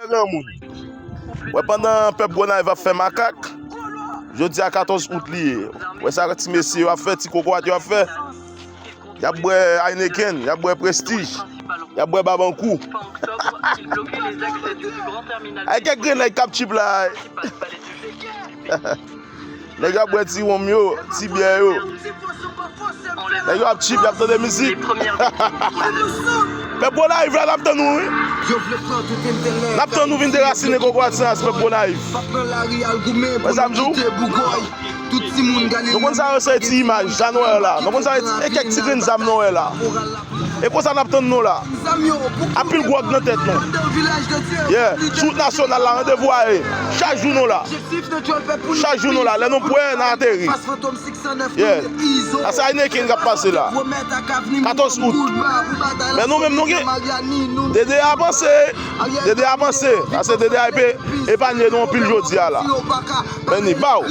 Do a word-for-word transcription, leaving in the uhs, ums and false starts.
Granmoun. Wè, pandan pèp Gonayiv ap fè makak, jodi a katòz out li ye. Wè sa ti mesye yo ap fè, ti kokorat yo ap fè. Y ap bwè Heineken, y ap bwè Prestige, y ap bwè Babankou. Ay, kèk grenn nèg k ap tchip la. Nèg yo ap bwè ti wonm yo, ti byè yo. Nèg yo ap tchip, y ap tande mizik. Pèp Gonayiv la, n ap tann nou, wi. N ap tann nou vin derasinen kokorat sa, pèp Gonayiv. Wè sa m di w? Nou konn sa yo se ti imaj, sa nou wè la. Nou konn sa yo e kèk ti grenn zam nou wè la. E konsa n ap tann nou la. Anpil gwòg nan tèt nou. Yeah. Sou wout nasyonal la, randevou a ye. Chak jou nou la. Chak jou nou la. Lè nou prè, n a ateri. Yeah. Sa se Heineken k ap pase la. Katòz out. Men nou menm nou gen. Dede avanse. Dede avanse. Sa se Dede a epe, epanye nou anpil jodi a la. Men ni baw.